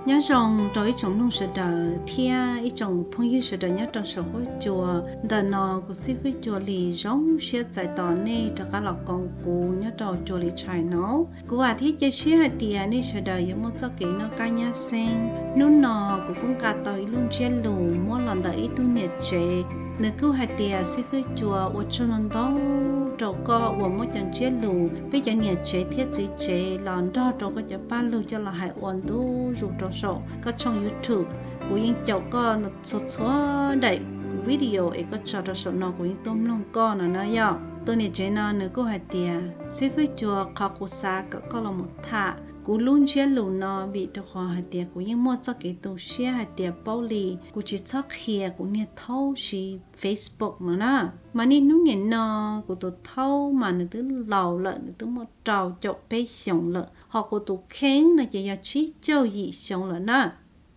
Nyob zoo rau ib tsoom mloog sawv daws thiab ib tsoom phooj ywg sawv daws nyob rau saum huab cua. Ntawm no kuv xib fwb Cua Lis zoo siab txais tos nej rov qab los koom kuv nyob rau Cua Lis channel no. Kuv vam thiab cia siab hais tias nej sawv daws yuav muaj txoj kev noj qab nyab xeeb. Hnub no kuv kuj nqa tau ib lub ntsiab lus muab los ntawm ib tug niam tsev. Nws kuj hais tias, xib fwb Cua, ua tsaug ntau ntau rau koj uas muab cov ntsiab lus peb cov niam tsev thiab txiv tsev los nrog rau koj cov paj lug coj los hais ua ntu zus rau saum koj tshooj YouTube. Kuv yeej caum koj txhua txhua daim video es koj tso rau saum no, kuv yeej tuaj mloog koj no na yom. Tus niam tsev no nws kuj hais tias, xib fwb Cua, qhov kuv xav kom koj los mus tham kuv lub ntsiab lus no vim rau qhov hais tias kuv yeej muaj txoj kev tu siab hais tias paub li kuv tsis txhob qhia kuv niag thaub siv Facebook no na. Mas niaj hnub nim no kuv tus thaub mas nws twb laus lawm, nws twb muaj rau caum peb xyoos lawm, ho kuv tus kheej no ces yog tsib caug yim xyoo lawm na.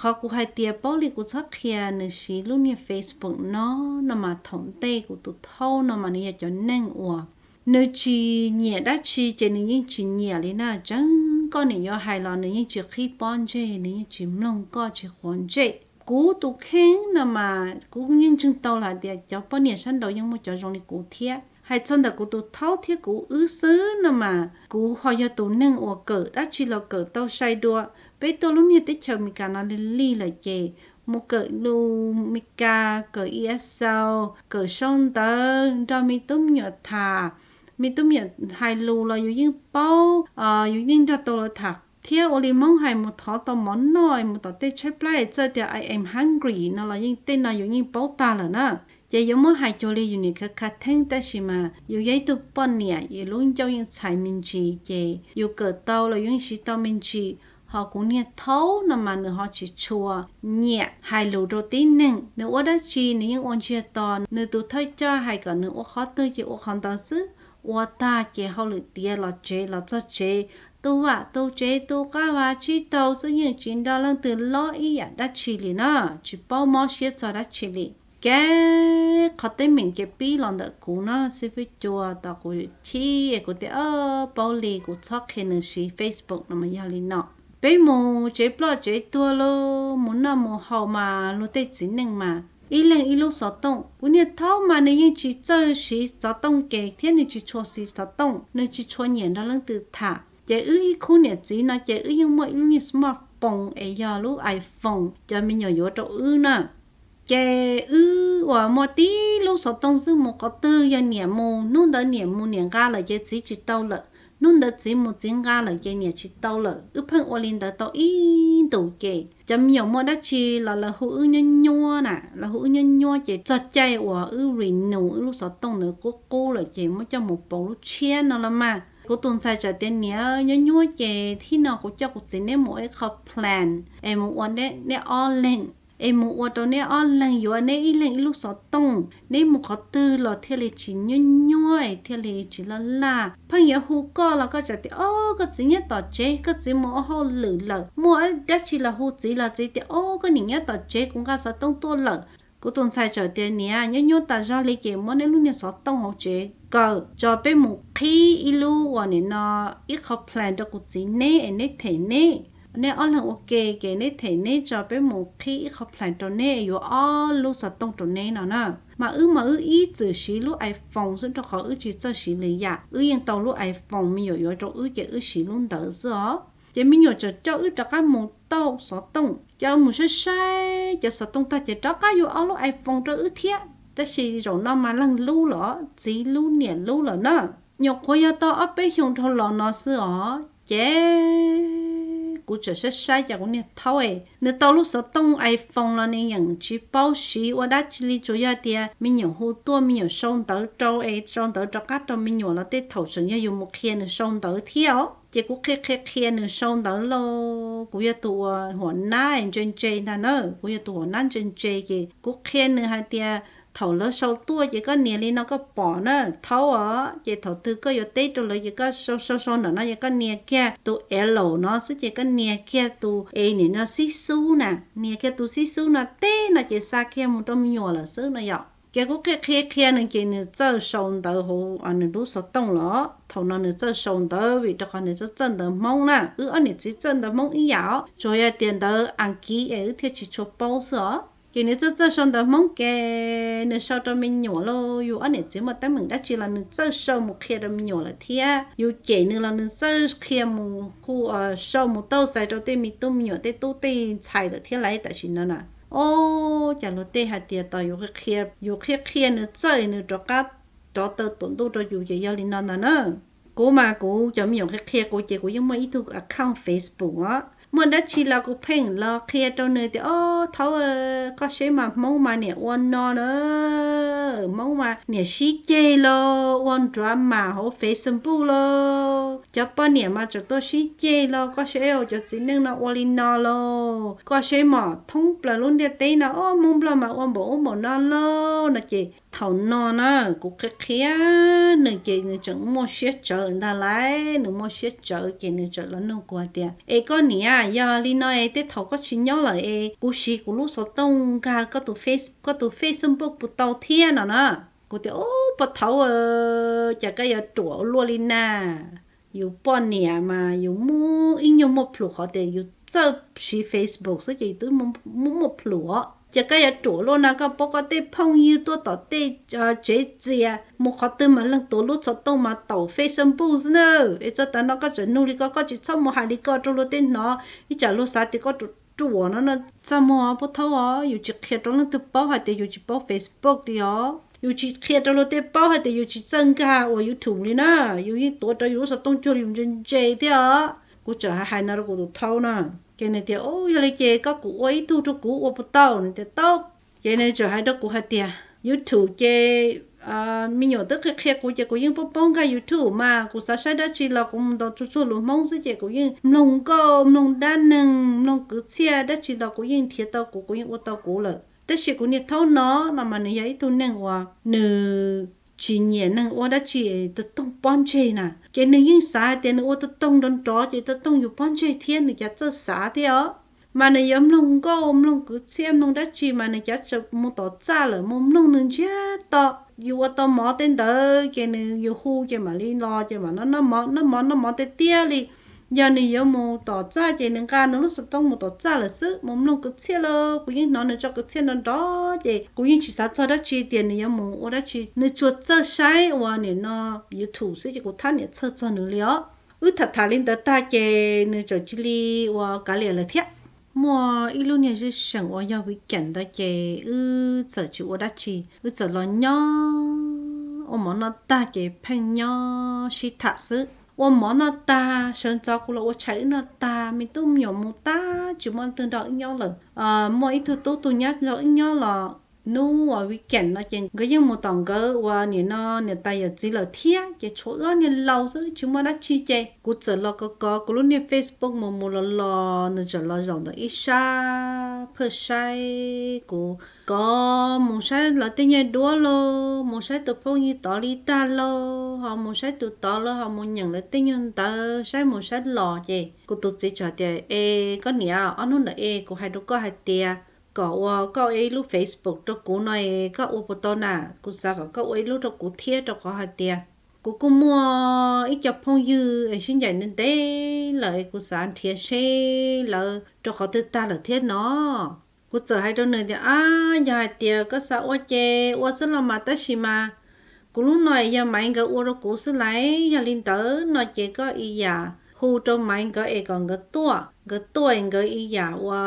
Qhov kuv hais tias paub li kuv txhob qhia nws siv lub niag Facebook no, no mas thaum ntej kuv tus thaub no mas nws yog cov neeg uas nws tsis nyiam dab tsi ces nws yeej tsis nyiam li na. Tseeb koj niam yuav hais los nws yeej tsis qhib pob ntseg, nws yeej tsis mloog koj tsis quav ntsej. Kuv tus kheej no mas kuv yeej ntseeg tau lawm hais tias cov poj niam sab nraud yeej muaj cov zoo li kuv thiab. Hais txog ntawm kuv tus thaub thiab kuv wb xwb no mas kuv ho yog tus neeg uas kawm dab tsi los kawm tau sai dua. Peb tuaj lub niag teb chaws Amelikas no lig lig lawm ces mus kawm lus Amelikas, kawm ESL, kawm sau ntawv, nrog me tub me nyuam tham, me tub me nyuam hais lus los yus yeej paub, yus yeej nrog tau lawv tham thiab. Ua li Hmoob hais mus thov tau mov noj, mus tom tej tshaib plab es txawj tias I am hungry no los yeej tej no yus yeej paub tag lawm na. Ces yuav muab hais cuag li yus niam khav khav theeb tab sis mas yus yog ib tug poj niam, yus lub ncauj yeej txhais me ntsis ces yus kawm tau los yus yeej siv tau me ntsis. Ho kuv niag thaub no mas nws ho tsis tshua nyiam hais lus rau tib neeg, nws ua dab tsi nws yeej ua ntsiag to, nws tus thawj coj hais kom nws ua qhov twg ces ua qhov ntawd xwb. Ua tag ces hauj lwm tiav los tsev, los txog tsev tu vam tu tsev, tu qab vas tsib taug xwb, yeej tsis nrog leej twg lob ib yam dab tsi li na, tsis paub mob siab txog dab tsi li. Ces qhov teeb meem ces pib los ntawm kuv no xib fwb Cua, tos kuv chib kuv tias, paub li kuv txhob qhia nws siv Facebook no mas yog li no. Peb mus tsev ploj tsev tuag los mus noj mus haus mas luag tej txiv neej mas ib leeg ib lub xov tooj. Kuv niag thaub mas nws yeej tsis txawj siv xov tooj ces thiab nws tsis tshua siv xov tooj, nws tsis tshua nyiam nrog leej twg tham. Ces wb ib khub niam txiv no ces wb yeej muaj ib lub niag smartphone es yog lub iPhone cov me nyuam yuav rau wb na. Ces wb uas muaj tib lub xov tooj xwb, mus qhov twg yog niam mus, hnub ntawd niam mus niam nqa lawm ces txiv tsis tau lawm, hnub ntawd txiv mus txiv nqa lawm ces niam tsis tau lawm. Wb pheej ua li ntawd tau ib ntus ces cov me nyuam muaj dab tsi los lawv hu wb nyuab nyuab na, lawv hu wb nyuab nyuab ces txog caij uas wb renew wb lub xov tooj ntawd qub qub lawm ces muab coj mus pauv lub tshiab no los mas. Kuv tus ntxhais txawm tias, niam, nyuab nyuab ces thib no kuv coj kuv txiv neb mus ua ib qho plan es mus ua neb ob leeg, es mus ua rau neb ob leeg, yuav neb ib leeg ib lub xov tooj, neb mus qhov twg los thiaj li tsis nyuab nyuab es thiaj li tsis laj laj. Pheej yuav hu koj los koj txawm tias, o, koj txiv nyob tom tsev, koj txiv mus ua hauj lwm lawm, muaj dab tsi los hu txiv los txiv tias, o, koj niam nyob tom tsev, kuv nqa xov tooj tuaj lawm. Kuv tus ntxhais txawm tias, niam, nyuab nyuab tas zog li ces muab neb lub niag xov tooj hauv tsev kaw tso, peb mus qhib ib lub uas nim no ib qho plan rau kuv txiv neb es neb them neb. Neb ob leeg ua ke ces neb them neb tso, peb mus qhib ib qho plan rau neb es yuav ob lub xov tooj rau neb no na. Mas wb mas wb ib txwm siv lub iPhone xwb rau qhov wb tsis txawj siv lwm yam, wb yeej tau lub iPhone me nyuam yuav rau wb ces wb siv lub ntawd xwb os. Ces me nyuam txawm coj wb rov qab mus tauj xov tooj, coj wb mus saib saib cov xov tooj tag ces rov qab yuav ob lub iPhone rau wb thiab. Tab sis zaum no mas leeg lub los txiv lub niam lub lawm na. Nyuam qhuav yog tau ob peb xyoos dhau los no xwb os. Ces kuv txawm saib saib ces kuv niag thaub es nws tau lub xov tooj iPhone los nws yeej tsis paub siv ua dab tsi li, tsuas yog tias me nyuam hu tuaj me nyuam sau ntawv rau es sau ntawv rov qab rau me nyuam los tej thaum tseem yog yus mus qhia nws sau ntawv thiab os. Ces kuv qhia qhia qhia nws sau ntawv los kuv yog tus uas huam nab ntse ntse ntag na, kuv yog tus huam nab ntse ntse ces kuv qhia nws hais tias thaum lawv sau tuaj ces koj nias li no koj pom na, thaub os, ces thaum twg koj yuav teb rau lawv ces koj sau sau sau ntawm no ces koj nias kiag tus L no xwb ces koj nias kiag tus e nim no xib xub na, nias kiag tus xib xub no teb no ces xa kiag mus rau me nyuam lawm xwb no yom. Ces kuv qhia qhia qhia nws ces nws txawj sau ntawv hauv nws lub xov tooj los. Thaum no nws txawj sau ntawv vim rau qhov nws txawj txawj ntawv Hmoob na, wb ob niam txiv txawj ntawv Hmoob ib yam os, tsuas yog tias ntawv Askiv es wb thiaj tsis tshua paub xwb os. Ces nws txawj txawj sau ntawv Hmoob ces nws sau rau me nyuam lauj, yus ob niam txiv muaj teeb meem dab tsi los nws txawj sau mus qhia rau me nyuam lawm thiab, yus cem nws los nws txawj qhia mus hu, sau mus tauj xais rau tej me tub me nyuam tej tub tej ntxhais lawm thiab lauj tam sim no na. Ob, cas luag tej hais tias tos yus qhia, yus qhia qhia nws txawj nws rov qab rov taw tuam ntuj rau yus ces yog li no ntag na. Kuv mas kuv cov me nyuam qhia qhia kuv ces kuv yeej muaj ib tug account Facebook os, muaj dab tsi los kuv pheej los qhia rau nws tias, ob, thaub, koj saib mas Hmoob mas niam ua no na, Hmoob mas niam sib ceg los ua drama hauv Facebook los, cov poj niam mas tseem tuaj sib ceg los, koj saib cov txiv neej no ua li no los, koj saib mas thoob plaws lub ntiaj teb no ob Hmoob Nplog mas ua npaum ub npaum no lauj no ces thaum no na kuv qhia qhia nws ces nws tseem muaj siab tsawv ntag lauj, nws muaj siab tsawv ces nws tseem los nug kuv hais tias, es koj niam, yog li no es tej thaum koj tsis nyob lawm es kuv siv kuv lub xov tooj nkag koj tus Face, koj tus Facebook puas tau thiab no na. Kuv tias, ub, pog thaub, cas koj yuav ruam luaj li na. Yus poj niam mas yus muaj ib nyuag muaj plhus qhov tias yus txawj siv Facebook xwb ces yus twb muaj muaj plhus os, ces koj yuav ruam luaj no, koj paub koj tej phooj ywg tuaj tom tej tsev txias mus qhov twg mas leej tuav lub xov tooj mas taum Facebook xwb na. Es txog tav no koj tseem nug li ko, koj tsis txhob mus hais li ko rau luag tej hnov, ib tsam luag xav tias koj ruam ruam no na. Txaj muag pog thaub os, yus tsis qhia rau leej twg paub hais tias yus tsis paub Facebook li os, yus tsis qhia rau luag tej paub hais tias yus tsis txawj nkag ua YouTube li na, yus yeej tuav rau yus lub xov tooj cuag li yus ntse ntse thiab os. Kuv tseem hais hais no rau kuv tus thaub na, ces nws tias, ub, yog li ces koj kuj ua ib tug rau kuv ua puas tau? Nws tias tau. Ces nws tseem hais rau kuv hais tias, YouTube ces me nyuam twb qhia qhia kuv ces kuv yeej paub paub nkag YouTube mas, kuv xav saib dab tsi los kuv mus ntaus tsuag tsuag lus Hmoob xwb ces kuv yeej mloog nkauj mloog dab neeg mloog kwv txhiaj dab tsi los kuv yeej nrhiav tau kuv, kuv yeej ua tau kuv lawm. Tab sis kuv niag thaub no, no mas nws yog ib tug neeg uas nws tsis nyiam neeg ua dab tsi tus tooj pob ntseg na, ces nws yeej xav hais tias nws ua tus tooj nrov nrov ces tus tooj yus pob ntseg thiab nws cav txawj xav thiab os. Mas nws yuav mloog nkauj mloog kwv txhiaj mloog dab tsi mas nws cav tseem mus tom txaj lawm mus mloog nws ntsiag to. Yus ua tau mov tej ntawd ces nws yus hu ces mam li los ces mam noj mov noj mov noj mov tiag tiag li. Yog nws yuav mus tom txaj ces nws nqa nws lub xov tooj mus tom txaj lawm xwb, mus mloog kwv txhiaj lawm. Kuv yeej hnov nws tso kwv txhiaj nrov nrov ces kuv yeej tsis xav txog dab tsi tias nws yuav mus ua dab tsi, nws tsuas txawj saib ua nim no YouTube xwb ces kuv thab niam txhawj txog nws li os. Wb tham tham li ntawd tag ces nws txawm cia li ua kav liam lawm thiab. Muaj ib lub niag zej seem uas yog weekend ntawd ces wb txawm tsis ua dab tsi, wb txawm los nyob ua mov noj tag ces pheej nyob sib tham xwb. Ua mov noj tag sawv ntxov kuv los ua tshais wb noj tag, me tub me nyuam mus tag tsis muaj leej twg nrog wb nyob lawm. Muaj ib tug tub tus nyab nrog wb nyob los hnub uas weekend no ces nkawd yeej mus tom nkawd uas nim no niam tais yawm txiv lawm thiab ces tshuav wb ob niag laus xwb wb tsis muaj dab tsi ces kuv txawm los kov kov kuv lub niag Facebook mus mus los los, nws txawm los zaum ntawm ib sab phaj saib kuv, kov mus saib lawv tej nyuag duab lauj, mus saib tus phooj ywg tod li tag lauj, ho mus saib tus tod lauj, ho mus nyeem lawv tej nyuag ntawv saib mus saib los ces kuv tus txiv txawm tias, es koj niam, ob hnub ntawm es kuv hais rau koj hais tias kom uas koj ua ib lub Facebook rau kuv no es koj ua puas tau na? Kuv xav kom koj ua ib lub rau kuv thiab rau qhov hais tias kuv kuj muaj ib co phooj ywg es sib ncaim ntev ntev lawm es kuv xav nrhiav seb lawv rau qhov twg tag lawm thiab no. Kuv txawm hais rau nws tias, ab, yog hais tias koj xav ua ces ua xwb los mas, tab sis mas kuv lub no es yog Maiv nkawd ua rau kuv xwb lauj, yog li ntawd no ces koj ib yam hu rau Maiv nkawd es kom nkawd tuaj, nkawd tuaj es nkawd ib yam ua,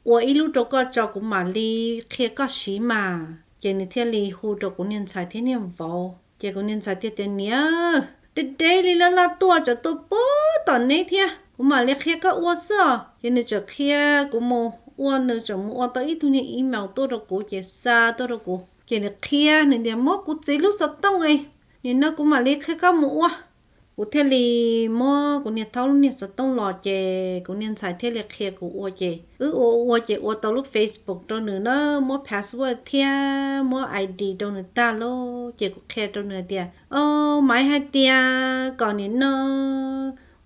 ua ib lub rau koj tso kuv mam li qhia koj siv mas. Ces nws thiaj li hu rau kuv niag ntxhais thiab niag vauv, ces kuv niag ntxhais thiaj tias, niam, deb deb li laj laj tuaj, tseem tuaj puag tom neb thiab, kuv mam li qhia koj ua xwb os. Ces nws txawm qhia kuv mus ua, nws txawm mus ua tau ib tug niag email tuaj rau kuv ces xa tuaj rau kuv, ces nws qhia, nws tias muab kuv txiv lub xov tooj es nim no kuv mam li qhia koj mus ua. Kuv thiaj li muab kuv niag thaub lub niag xov tooj los ces kuv niag ntxhais thiaj li qhia kuv ua ces wb ua ua ces ua tau lub Facebook rau nws na, muab password thiab muab ID rau nws tag lauj. Ces kuv qhia rau nws tias, o, Maiv hais tias kom nim no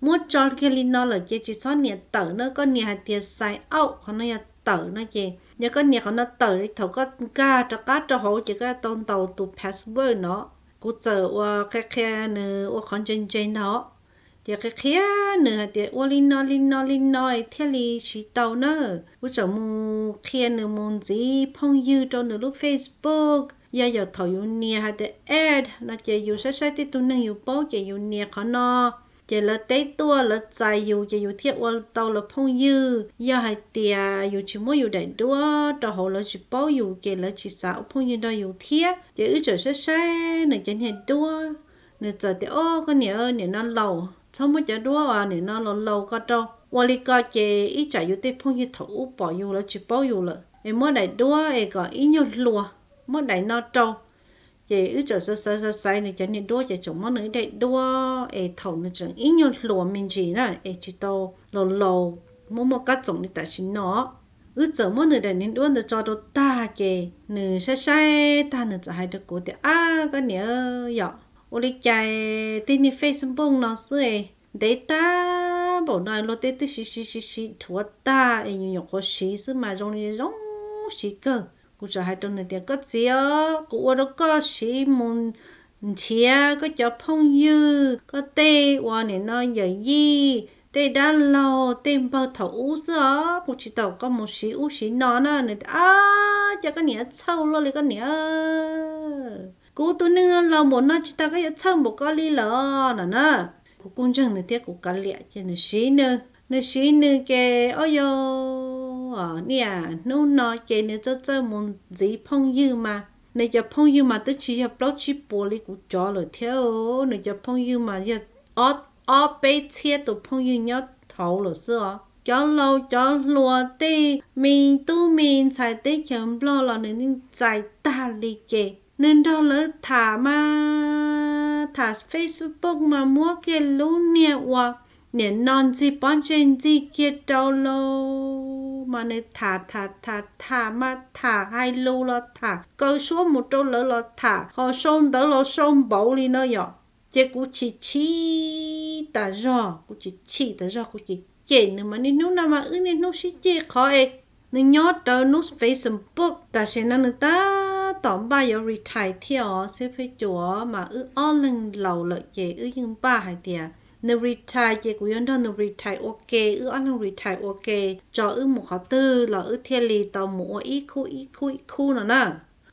muab tso kiag li no lawm ces tsis txhob nias tawm na. Koj nias hais tias sign out, qhov no yog tawm no ces yog koj nias qhov no tawm, thaum koj nkag rov qab rau hauv ces koj tau ntaus tus password no. Kuv txawm ua qhia qhia nws ua qhov ntse ntse ntag, ces qhia qhia nws hais tias ua li no li no li no thiaj li siv tau na. Kuv txawm mus qhia nws mus ntxiv phooj ywg rau nws lub Facebook. Yog yam thaum yus nias hais tias add no ces yus saib saib tej tug neeg yus paub ces yus nias qhov no, ces lawv teb tuaj lawv txais yus ces yus thiaj ua tau lawv phooj ywg. Yog hais tias yus tsis muab yus daim duab rau hauv lawv tsis paub yus ces lawv tsis xav ua phooj ywg nrog yus thiab. Ces wb txawm saib saib nws cov niag duab, nws txawm tias o koj niam, nim no laus txhob muab cov duab uas nim no laus laus ko rau. Ua li ko ces ib tsam yus tej phooj ywg thaum ub pom yus lawv tsis paub yus lawm es muab daim duab es kom ib nyuag hluas, muab daim no rau. Ces wb txawm xav xav xav xaiv nws cov niag duab ces tseem muab nws ib daim duab es thaum nws tseem ib nyuag hluas me ntsis na es tsis tau laus laus muaj muaj kab txoom li tam sim no. Wb txawm muab nws daim niag duab ntawd tso rau tag ces nws saib saib tag nws txawm hais rau kuv tias ab koj niam, yog ua li cas tej niag Facebook no xwb es ntev tag npaum no luag tej twb siv siv siv siv dhuav tag es yus nyuam qhuav siv xwb mas zoo li zoo siv kawg. Kuv txawm hais rau nws tias koj txiv os, kuv ua rau koj siv mus nrhiav koj cov phooj ywg, koj tej uas nim no yawm yij, tej dab laug tej npawg thaum ub xwb os, kuv tsis tau koj mus siv ub siv no na. Nws tias ab, cas koj niam txhawj luaj li koj niam, kuv tus neeg no laus npaum no tsis tas koj yuav txhawj npaum ko li lawm no na. Kuv kuj ntseeg nws thiab kuv kav liam ces nws siv nws, nws siv nws ces o yog niaj hnub no ces nws txawj txawj mus ntxiv phooj ywg mas nws cov phooj ywg mas twb tsis yog plaub tsib puas li kuv cov lawm thiab. Nws cov phooj ywg mas yog ob peb txhiab tus phooj ywg nyob hauv lawm xwb os. Cov laus cov hluas tej me tub me ntxhais teb chaws Nplog los nws yeej txais tag li ces nws nrog lawv tham mas tham Facebook mas muab kiag lub niag uas nim no ntxig pob ntseg ntxig kiag rau lauj mas nws tham tham tham tham mas tham hais lus los tham, kaw suab mus rau lawv los tham, ho sau ntawv los sau npaum li no yom. Ces kuv chim chim tas zog, kuv chim chim tas zog, kuv cem cem nws mas niaj hnub no mas wb niaj hnub sib ceg qhov es nws nyob rawv lub Facebook. Tam sim no nws tab tom npaj yuav retire thiab os xib fwb Cuas, mas wb ob leeg laus lawm ces wb yeej npaj hais tias nws retire ces kuv yuav nrog nws retire ua ke, wb ob leeg retire ua ke, tso wb mus qhov twg los wb thiaj li tau mus ua ib khub ib khub ib khub no na.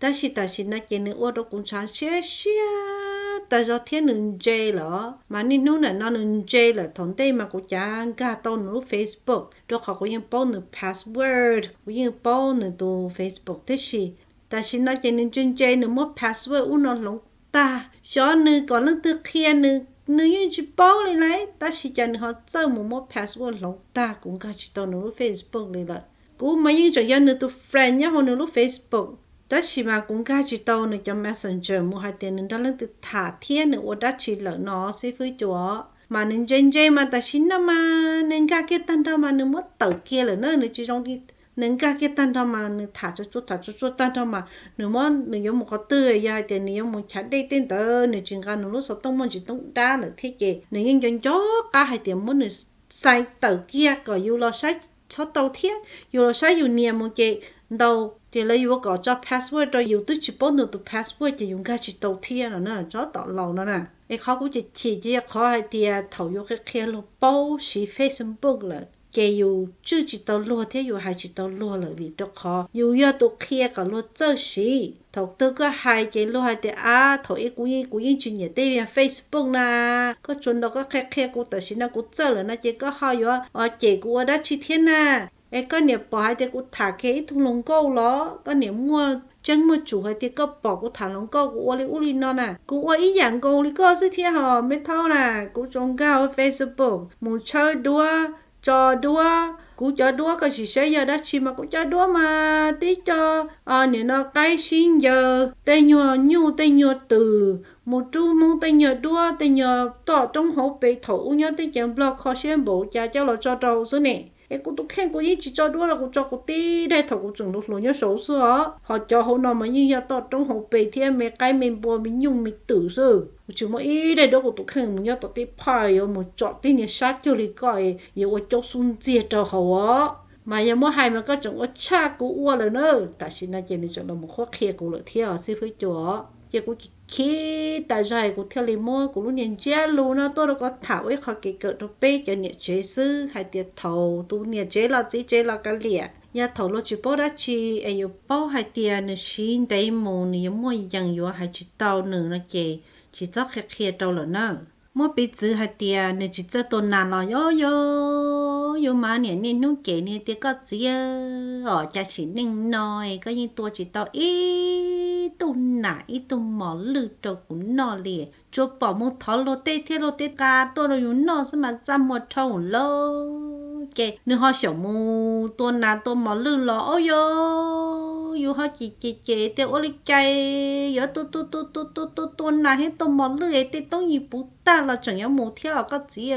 Tab sis tam sim no ces nws ua rau kuv ntshav siab siab tas zog thiab nws ntse lawm, mas niaj hnub nim no nws ntse lawm. Thaum ntej mas kuv cav nkag tau nws lub Facebook rau qhov kuv yeej paub nws password, kuv yeej paub nws tus Facebook tib si. Tam sim no ces nws ntse ntse nws muab password ub no hloov tag, xyov nws kom leej twg qhia nws, nws yeej tsis paub li lauj, tab sis cas nws ho txawj mus muab password hloov tag, kuv nkag tsis tau nws lub Facebook li lawm. Kuv mas yeej tseem yog nws tus friend nyob hauv nws lub Facebook, tab sis mas kuv nkag tsis tau nws cov Messenger mus hais tias nws nrog leej twg tham thiab nws ua dab tsi lawm no xib fwb Cuas. Mas nws ntse ntse mas tam sim no mas nws nkag kiag tag nrho mas nws muab tawm kiag lawm na, nws tsis zoo li. Nws nkag kiag tag nrho mas nws tham tsuag tsuag tham tsuag tsuag tag nrho mas nws muab, nws yuav mus qhov twg, yog hais tias nws yuav mus chav dej tej ntawd nws tsis nqa nws lub xov tooj muaj ntsis tooj dab lawm thiab ces nws yeej nco nco qab hais tias muab nws xais tawm kiag kom yus los saib txhob tau thiab, yus los saib yus nias mus ces ntau, ces lawv yuav kom tso password rau yus twb tsis paub nws tus password ces yus nkag tsis tau thiab no na, tsob tom laus no na. Es qhov kuv chim chim ces yog qhov hais tias thaum yus qhia qhia luag paub siv Facebook lawm ces yus tswj tsis tau luag thiab yus hais tsis tau luag lawm, vim rau qhov yus yog tus qhia kom luag txawj siv. Thaum twg koj hais ces luag hais tias ab, thaum ub kuv yeej, kuv yeej tsis nyiam tej Facebook na, koj tsuas nrog koj qhia qhia kuv, tam sim no kuv txawj lawm no ces koj ho yuav cem kuv ua dab tsi thiab na? Es koj niam pom hais tias kuv tham kiag ib tug hluas nkauj los koj niam muaj tseeb muaj tsum hais tias koj pom kuv tham hluas nkauj kuv ua li ub li no na? Kuv ua ib yam nkaus li koj xwb thiab hos me thaub na. Kuv tsuas nkag Facebook mus tshawb duab, tso duab. Kuv cov duab koj sim saib yog dab tsi mas kuv cov duab mas tib co nim no qaib sib ncaws, tej nyuag nyuj tej nyuag twm, mus rub hmoob tej nyuag duab tej nyuag tom roob hauv pes thaum ub nyob teb chaws Nplog kho siab npaum cas coj los tso rau xwb ne. Es kuv tus kheej kuv yeej tsis tso duab los kuv tso kuv tib daim thaum kuv tseem hluas hluas nyob saud xwb os. Ho cov hauv no mas yeej yog toj roob hauv pes thiab me qaib me npua me nyuj me twm xwb. Kuv tsis muaj ib daim duab kuv tus kheej mus nyob tom tej phaj yuav mus tsom tej niag sab cuag li koj yuav ua caub xub ntxiag rau hauv os. Mas yog muab hais mas koj tseem ua tshaj kuv ua lawm na. Tam sim no ces nws tseem los mus qhuab qhia kuv lawm thiab os xib fwb Cua. Ces kuv chim chim tas zog es kuv thiaj li muab kuv lub niag ntsiab lus no tuaj rau koj tham ua ib qho kev kawm rau peb cov niam tsev xwb hais tias thaum tus niam tsev los txiv tsev los kav liam, yog thaum luag tsis paub dab tsi es yuav paub hais tias nws siv ntev mus nws yuav muaj yees yuav hais tsis tau nws no ces tsis txhob qhia qhia rau lawm na. Muab piv txwv hais tias nws tsis txawj tua nas los yog yus mas niam niaj hnub cem nws tias koj txiv os, cas sim neej no koj yeej tua tsis tau ib tug nas ib tug mos lwj rau kuv noj li. Tsuas pom mus thov luag tej thiab luag tej qa tuaj rau yus noj xwb mas txaj muag dhau lawm. Ces nws ho xyaum mus tua nas tua mos lwj los ua rau yus ho cem cem cem tias ua li cas yuav tua tua tua tua tua tua nas thiab tua mos lwj es tej toob yim puv tag los tseem yuav mus thiab os koj txiv.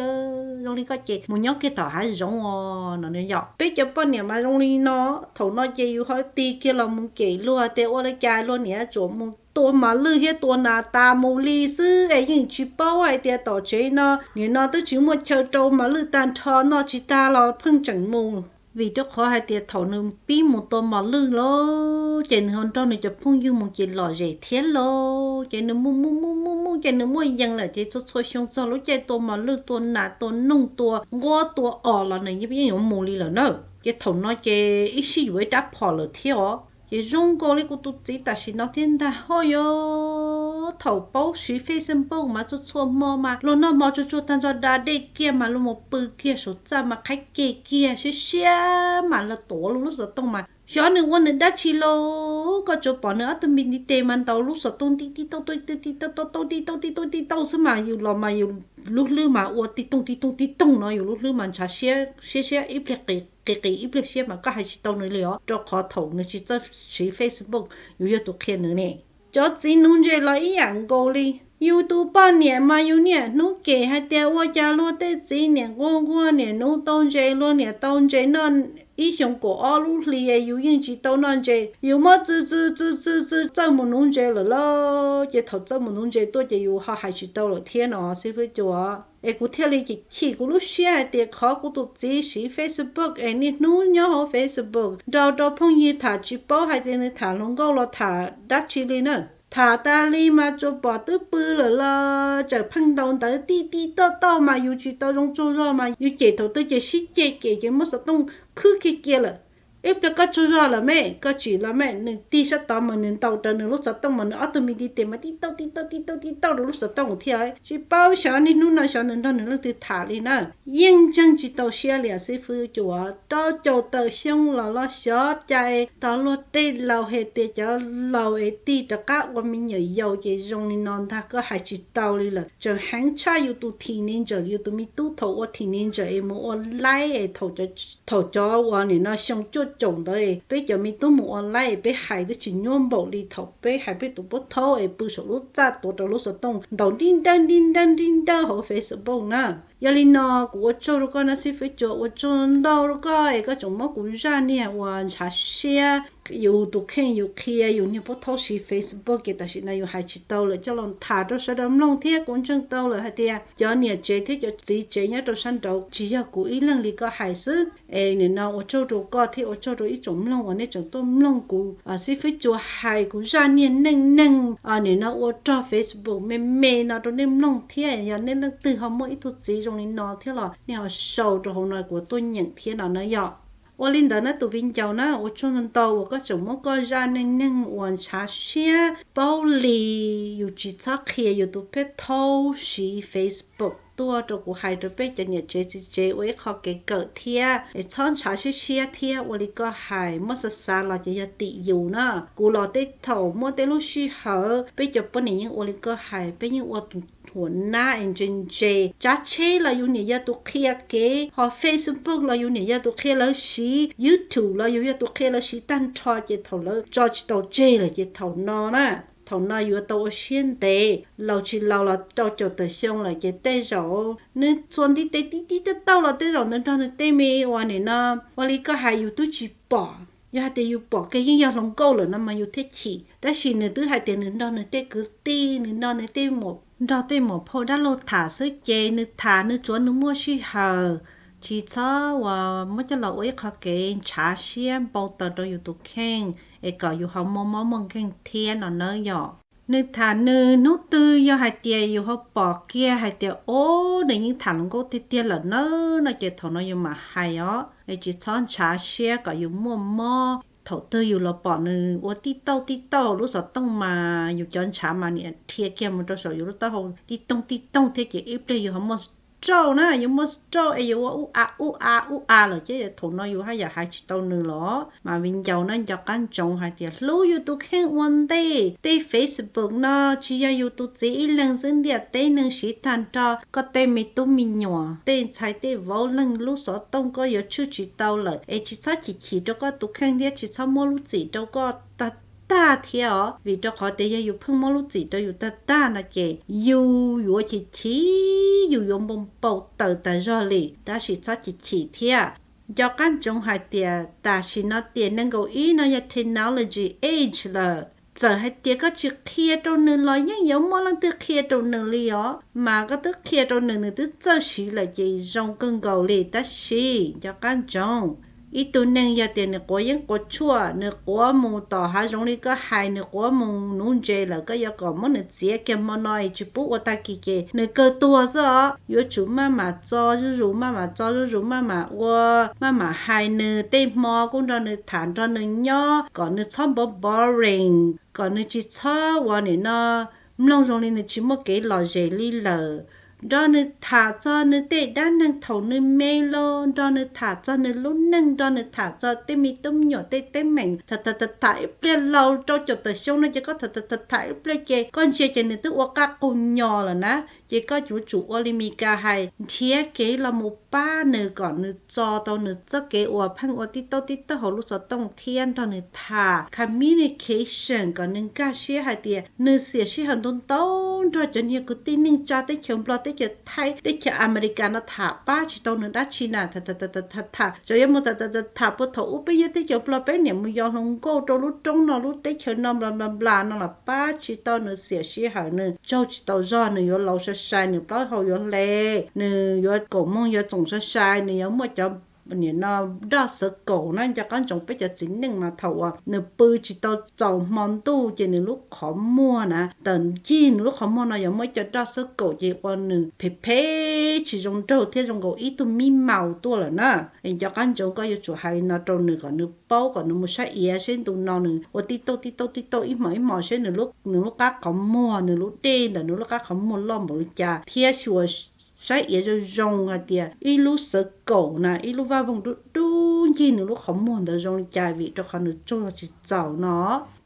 Zoo li koj ces mus nyob kiag tom hav zoov os no. Yog peb cov poj niam mas zoo li no, thaum no ces yus ho tig kiag los mus cem luag tias ua li cas luag niam tsuas mus tua mos lwj thiab tua nas tas mus li xwb es yeej tsis paub hais tias tom tsev no nim no twb tsis muaj chaw rau mos lwj tag nrho, noj tsis tag los pheej tseem mus. Vim rau qhov hais tias thaum nws pib mus tua mos lwj lawm ces nws ho nrog nws cov phooj ywg mus ces lom zem thiab lauj. Ces nws mus mus mus mus mus ces nws muaj yees lawm ces txhua txhua xyoo txog lub caij tua mos lwj tua nas tua noog tua nquab tua os los nws yeej yuav mus li lawm na. Ces thaum no ces ib sij yuav ib rab phom lawm thiab os. Ces zoo nkaus li kuv tus txiv tam sim no thiab ntag ho yog thaum paub siv Facebook mas txhua txhua hmo mas luag noj hmo tsuag tsuag tag nrho da dej kiag mas luag mus pw kiag saum txaj mas qhaib kiag kiag siab siab mas luag tuav luag lub xov tooj mas xyov nws ua nws dab tsi lauj. Koj tsuas pom nws ob tug me ntiv tes mas ntaus lub xov tooj tib tib tauj tib tauj tib tauj tib tauj tib tauj tib tauj xwb mas yus los mas yus lub hlwb mas ua tib tooj tib tooj tib tooj no, yus lub hlwb mas ntshav siab siab siab ib pliag qis qis ib pliag siab mas koj hais tsis tau nws li os. Rau qhov thaum nws tsis txawj siv Facebook yus yog tus qhia nws ne. Cov txiv nuv ntses los ib yam nkaus li. Yus tus poj niam mas yus niaj hnub cem hais tias ua cas luag tej txiv niam nquag nquag niam nuv tau ntses luag niam tau ntses noj ib xyoos kaum ob lub hlis yus yeej tsis tau noj ntses. Yus muab txw txw txw txw txw txawj mus nuv ntses lawm lauj. Ces thaum txawj mus nuv ntses tuaj ces yus ho hais tsis tau lawm thiab no xib fwb Cua. Es kuv thiaj li chim chim kuv lub siab hais tias qhov kuv tus txiv siv Facebook es niaj hnub nyob hauv Facebook nrog rau phooj ywg tham tsis paub hais tias nws tham hluas nkauj los tham dab tsi li na. Tham tas li mas tsuas pom twb pw lawm los tseem pheej ntaus ntawv tib tib tauj tauj mas yus tsis tau zoo tsaug zog mas yus cem thaum twg ces sib cem cem ces muab xov tooj khwb kiag cia lawm. Ib pliag koj tsaug zog lawm me, koj tsim los me, nws tig sab tod mas nws ntaus raws nws lub xov tooj mas nws ob tug me ntiv tes mas tib tauj tib tauj tib tauj tib tauj rau lub xov tooj thiab. Tsis paub xyov niaj hnub no xyov nws nrog nws leej twg tham li na. Yeej ntseeg tsis tau siab li xib fwb Cua. Rau caum tawm xyoo los los xyov cas tau luag tej laus hais tias cov laus es tig rov qab ua me nyuam yaus ces zoo li no ntag, koj hais tsis tau li lawm. Tseem heev tshaj yus tus teenager, yus tus me tub thaum ua teenager es mus ua laib es thaum cov uas nim no xyoo cuaj caum ntawd peb cov me tub mus ua laib es peb hais twb tsis nyuaj npaum li thaum peb hais peb tus pub thaub es pw saum lub txaj tuav rau lub xov tooj ntaus nrib nrawb nrib nrawb nrib nrawb hauv Facebook na. Yog li no kuv ua tsaug rau koj na xib fwb Cua, ua tsaug ntau rau koj es koj tseem muab kuv zaj niag uas ntshav siab yus tus kheej yus qhia yus niag pub thaub siv Facebook ces tam sim no yus hais tsis tau lawm coj los tham rau sawv daws mloog thiab kuv ntseeg tau lawm hais tias cov niam tsev thiab cov txiv tsev nyob rau sab nraud tsis yog kuv ib leeg li koj hais xwb. Es nim no ua tsaug rau koj thiab ua tsaug rau ib tsoom mloog uas nej tseem tuaj mloog kuv xib fwb Cua hais kuv zaj niag neej neeg nim no ua rog Facebook me me no rau nej mloog thiab yog nej leej twg ho muaj ib tug txiv zoo li no thiab los nej ho sau rau hauv no kuv tuaj nyeem thiab no na yom. Ua li ntawd na tus viv ncaus na, ua tsaug ntau uas koj tseem muab koj zaj neej neeg uas ntshav siab paub li yus tsis txhob qhia yus tus peb thaub siv Facebook tuaj rau kuv hais rau peb cov niam tsev txiv tsev ua ib qho kev kawm thiab es txhob ntshav siab siab thiab ua li koj hais muab xav xav los ces yog tim yus na. Kuv los tej thaum muaj tej lub sij hawm peb cov poj niam yeej ua li koj hais, peb yeej ua tus huam nab es ntse ntse. Tsav tsheb los yus niam yog tus qhia kev, ho Facebook los yus niam yog tus qhia lawv siv, YouTube los yus yog tus qhia lawv siv tag nrho ces thaum lawv tso tsis tau tseg lawm ces thaum no na Thaum no yuav tau ua siab ntev, laus tsis laus los rau caum tawm xyoo lawm ces tej zaum nws txuas ntiv tes tib tib taug taug los tej zaum nws nrog nws tej me uas nim no ua li koj hais yus twb tsis pom. Yog hais tias yus pom kiag yeej yog hluas nkauj lawm no mas yus thiaj chim, tab sis nws twb hais tias nws nrog nws tej kwv tij, nws nrog nws tej, nrog tej muam phauj dab laug tham xwb ces nws tham nws tsuav nws muaj sij hawm, tsis txhob uas muab coj los ua ib qho kev ntshav siab npau taws rau yus tus kheej es kom yus ho muaj mob muaj nkeeg thiab no nawb yom. Nws tham nws hnub twg yog hais tias yus ho pom kiag hais tias o, nws yeej tham hluas nkauj tiag tiag lawm nawb no ces thaum no yus mam hais os, es tsis txhob ntshav siab kom yus muaj mob. Thaum twg yus los pom nws ua tib tauj tib tauj hauv lub xov tooj mas yus cov ntshav mas niam dhia kiag mus rau saum yus lub taub hau tib tooj tib tooj thiab ces ib pliag yus ho muaj stroke na, yus muaj stroke es yus ua ub a ub a ub a lawm ces thaum no yus haj yam hais tsis tau nws los mas viv ncaus na, nco qab ntsoov hais tias hlub yus tus kheej ua ntej. Tej Facebook no tsis yog yus tus txiv ib leeg xwb, ntiaj teb neeg siv tag nrho. Koj tej me tub me nyuam, tej ntxhais tej vauv leej lub xov tooj koj yuav tshwj tsis tau lawm es tsis txhob chim chim rau koj tus kheej thiab tsis txhob muab lub txim rau koj tag tag thiab os, vim rau qhov tias yog yus pheej muab lub txim rau yus tag tag no ces yus yuav chim chim, yus yuav npau npau taws tas zog li, tab sis txhob chim chim thiab. Nco qab ntsoov hais tias tam sim no tiam nees nkaum ib no yog technology age lawm, txawm hais tias koj tsis qhia rau nws los yeej yuav muaj leej twg qhia rau nws li os, mas koj twb qhia rau nws, nws twb txawj siv lawm ces zoo kawg nkaus li. Tab sis nco qab ntsoov, ib tug neeg yog tias nws quav yeeb quav tshuaj, nws quav mus tom hav zoov li koj hais, nws quav mus nuv ntses lawm, koj yuav kom muab nws txiav kiag hmo no es tsis pub ua tag kis ces nws kawg tuag xwb os. Yuav tsum maj mam txo zuj zus, maj mam txo zuj zus, maj mam ua, maj mam hais nws, tej hmo kuj nrog nws tham nrog nws nyob kom nws txhob npov boring, kom nws tsis txhob ua nim no mloog zoo li nws tsis muaj kev lom zem li lawm. Nrog nws tham txog nws tej dab neeg thaum nws me los, nrog nws tham txog nws lub neej, nrog nws tham txog tej me tub me nyuam tej teeb meem, tham tham tham ib pliag laus rau caum tawm xyoo no ces koj tham tham tham ib pliag ces koj ntsia ces nws twb ua qab qug nyo lawm na. Ces koj yuav tsum ua li Mis Kas hais, nrhiav kev los mus pab nws kom nws txo tau nws txoj kev uas pheej ua tib tauj tib tauj hauv lub xov tooj thiab nrog nws tham communication kom nws nkag siab hais tias nws xiam sij hawm ntau ntau nrog cov niag kwv tij neej tsa teb chaws Nplog, teb chaws Thaib, teb chaws Amelikas no tham pab tsis tau nws dab tsi na. Tham tham tham tham tham txawm yuav mus tham tham tham puag thaum ub peb nyob teb chaws Nplog peb niam mus yos hluas nkauj rau lub roob no lub teb chaws no nplas nplas nplas no los pab tsis tau nws, xiam sij hawm, nws tsaug tsis tau zog, nws yuav laus sai sai, nws plaub hau yuav hle, nws yuav kaum moog yuav txoom sai sai, nws yuav muaj cov nim no doj xawv kaum na. Nco qab ntsoov peb cov txiv neej mas thaum uas nws pw tsis tau txaus hmo ntuj ces nws lub qhov muag na, tawm ncig nws lub qhov muag no yuav muaj ib co doj xawv kaum ces ua nws phem phem tsis zoo nraug thiab zoo nkaus ib tug mib maus tuaj lawm na. Es nco qab ntsoov koj yuav tsum hais li no rau nws kom nws paub, kom nws mus saib iav seb ntu no nws ua tib tauj tib tauj tib tauj ib hmos ib hmos seb nws lub qab qhov muag, nws lub dej ntawm nws lub qab qhov muag loj npaum li cas thiab xyuas saib iav zoo zoo hais tias ib lub xawv kaum na, ib lub vaj voog dub dub ncig nws lub qhov muag ntawd zoo li cas, vim rau qhov nws tsaug tsis txaus no.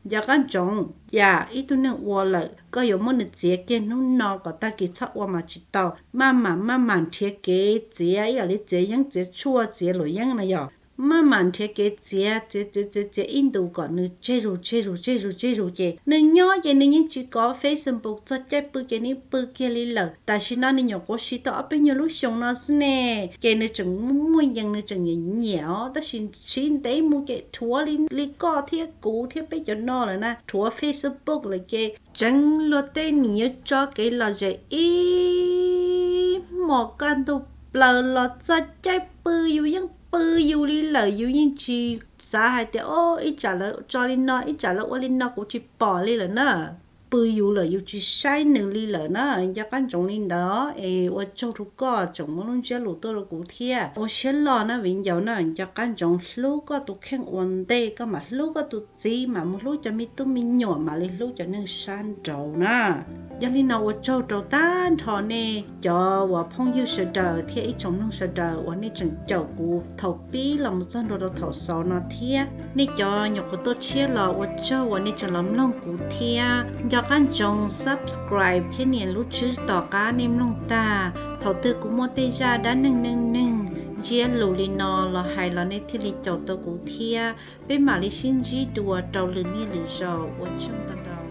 Nco qab ntsoov, yam ib tug neeg ua lawm koj yuav muab nws txiav kiag hnub no kom tag kis txhob ua mas tsis tau. Maj mam maj mam nrhiav kev txiav, ib yam li txiav yeeb txiav tshuaj txiav luam yeeb na yog, maj mam nrhiav kev txiav txiav txiav txiav txiav ib ntus kom nws tseg zus tseg zus tseg zus tseg zus ces nws nyob ces nws yeej tsis kov Facebook, txog caij pw ces nws pw kiag li lawm. Tam sim no nws nyuam qhuav siv tau ob peb nyuag lub xyoo no xwb ne, ces nws tseem muaj yees, nws tseem nyiam nyiam os, tab sis siv ntev mus ces rhuav li koj thiab kuv thiab peb cov no lawm na, rhuav Facebook lawm ces tseev luag tej nim yuav tso kev lom zem ib hmos kaj ntug plaws los txog caij pw yus yeej pw yus li lawm, yus yeej tsis xav hais tias o, ib tsam lawv tso li no, ib tsam lawv ua li no kuv tsis pom li lawm na. Pw yus lawm yus tsis saib nws li lawm na. Nco qab ntsoov li ntawd es ua tsaug rau koj tseem muab lub ntsiab lus tuaj rau kuv thiab. Ua siab loj na viv ncaus na, nco qab ntsoov hlub koj tus kheej ua ntej koj mam hlub koj tus txiv, mam mus hlub cov me tub me nyuam, mam li hlub cov neeg sab nraud na. Yog li no ua tsaug rau tag nrho nej cov uas phooj ywg sawv daws thiab ib tsoom mloog sawv daws uas nej tseem caum kuv thaum pib los mus txog ntua rau thaum xaus no thiab. Nej cov nyuam qhuav tuaj tshiab los ua tsaug uas nej tseem los mloog kuv thiab. Nco qab ntsoov subscribe thiab nias lub tswb tom qab nej mloog tag. Thaum twg kuv muaj tej zaj dab neeg neej neeg ntsiab lus li no los hais los nej thiaj li caum tau kuv thiab. Peb mam li sib ntsib dua rau lwm niaj lwm zaus, ua tsaug ntau ntau.